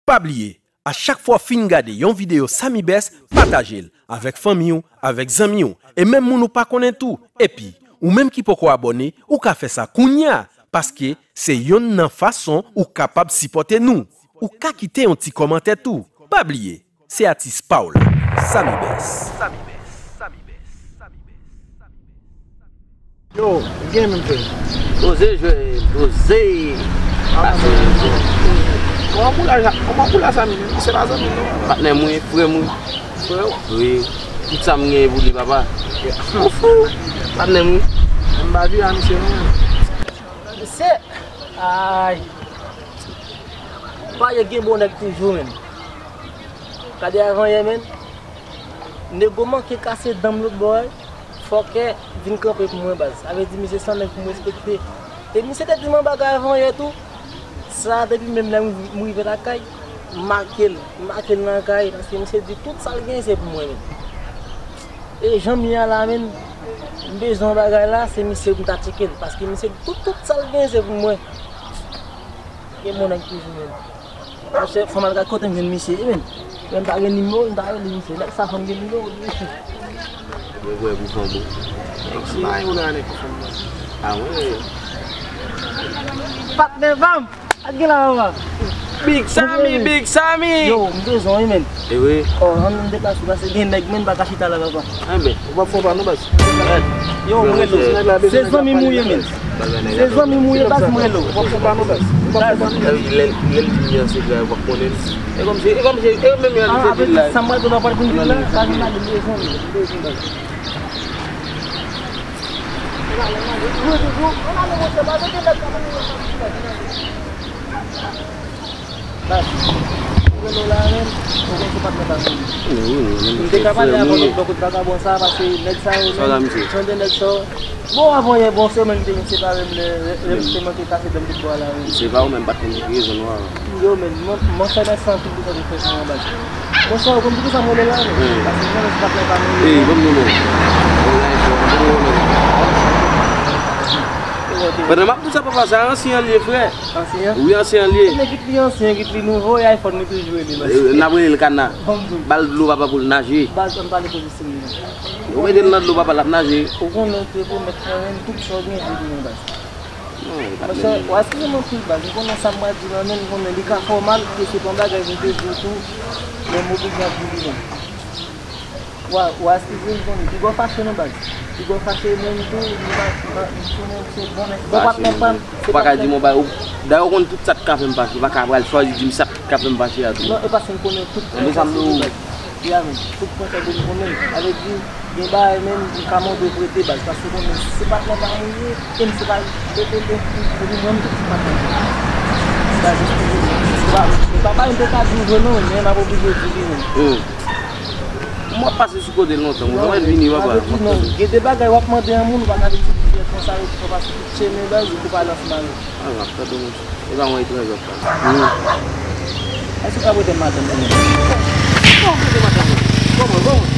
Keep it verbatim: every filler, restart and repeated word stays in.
Pa bliye, a chak fwa w fin gade yon videyo Samy Best, pataje l avèk fanmi w, avèk zanmi w, e menm moun ou pa konnen tou. Epi, ou menm ki poko abòne, ou ka fè sa kounye a, paske se yonn nan fason ou kapab sipòte nou. Ou ka kite yon ti kòmantè tou. Pa bliye, se atis pa w la, Samy Best. Yo, gen menm frè. Poze jwèt, poze. Kòman boulaj la, kòman boulaj sa menm? Se pa zanmi non. Patnè m wi, frè m wi. Frè w? Wi. Tout sa m genyen pou li, papa. Ou fou? Patnè m wi. M pa viv a misye non. Misye, ay. Pa ye gen bon nèg toujou menm. Gade avan yè menm. Nego manke kase dan m lòt bò a. Fòkè vin kanpe pou mwen baz. Sa vle di misye se yon nèg pou m respekte. E misye te di m yon bagay avan yè tou. Sa depi menm lè m rive lakay, m make l, m make l nan kay, paske misye di tout sa l genyen se pou mwen menm. E jan m ye a la menm, m bezwen yon bagay la, se misye pou m ta tcheke l, paske misye di tout, tout sa l genyen se pou mwen. Ke moun nèg toujou menm. Monchè, fò m al gade kote m jwenn misye, e menm. Menm pa gen nimewo, m ta rele misye. Nèg sa fò m gen nimewo li. Mwen wè pou fanm ou. Nèg si. M pa yon nan nèg pou fanm nan. Ah ouais. Patnè pa m. Ak gen la papa. Big Samy, Big Samy. Yo, m bezwen wi menm. E wi. Oh, ann deplase paske gen nèg menm pa ka chita la papa. Enben, ou p ap fè pa non baz. Yo, m rele w. Se zanmi m ou ye menm. Se zanmi m ou ye baz, m rele w. Ou p ap fè pa non baz. Ou p ap fè pa non baz. Lè, lè l di m yon sekrè, ou p ap konnen. E kòmsi, e kòmsi, e menm yon li te di l la. Sa m pral di w la, pral vin di l la, sa vin la, li bezwen m, li bezwen m. Baz, ou rele w la menm, ou konn se patnè pa m. M te ka pale avè w lòt bò kote vagabon sa, paske nèg sa yo menm, jan de nèg sa yo. Bon, avan yè, bon, se menm te vin separe m lè, lè, lè m te manke kase dan m tout bò a la menm. Se pa ou menm, pa t konn ki rezon nou a. Yo, men, mwen, mwen fè nan san tout sa te fè pou mwen, baz. Mwen sa, ou konn poukisa mwen rele la, men? Paske mwen, se patnè pa mwen. Ey, ban m non, non. Bon, la, e fò, bon, bon, bon. Pandan m ap di sa, papa, sa ansyen an l ye, frè. Ansyen an? Wi, ansyen an l ye. Men kit li ansyen, kit li nouvo, e iPhone li toujou rele, baz. E, n ap rele l Kana. Ban m di w. Ba l dlo, papa, pou l naje. Baz, ann pale pozisyon li. Ou mete l nan dlo, papa, l ap naje. Ou konnen, ou te pwomèt mwen, men tout sa w gen, se pou mwen, baz. Monchè, w a eskize m anpil baz, m konnen sa m pral di la menm, m konnen li ka fè w mal, e se pa yon bagay m te di w tou, men m oblije ap di li menm. W a, w a eskize m, m konnen piga w fache non baz. Piga w fache menm tou, m pa, m pa, m konnen se bon nèg, bon patnè pa m, se patnè. Ou pa ka di m yon bagay, dayè ou konn tout sa k ka fè m fache, ou pa ka pral chwazi di m sa k ka fè m fache a tou. Non, e paske m konnen tout pwen sa m di w. Ya, men, tout pwen sa yo m konnen. Sa vle di, gen bagay menm, m ka mande w prete baz, paske konnen se patnè pa m ou ye, e m se pa, e, e, e, e, e, mwen menm tou se patnè. Baz, eskize m. Se pa, se pa bagay m te ka di w vre non, men m ap oblije di li menm. Hmm. M ap pase sou kote l lontan, mwen, sa mèt vini, papa. Sa vle di non, gen de bagay w ap mande yon moun, ou pa ka vin sou pye konsa, yo fè w pase tout chemen baz, ou kou pa lans mare. Ah, m ap tande w, monchè. E pa yon etranje w ap pale. Èske w ka prete m madanm ou menm? Kòman prete madanm ou? Kòman, kòman?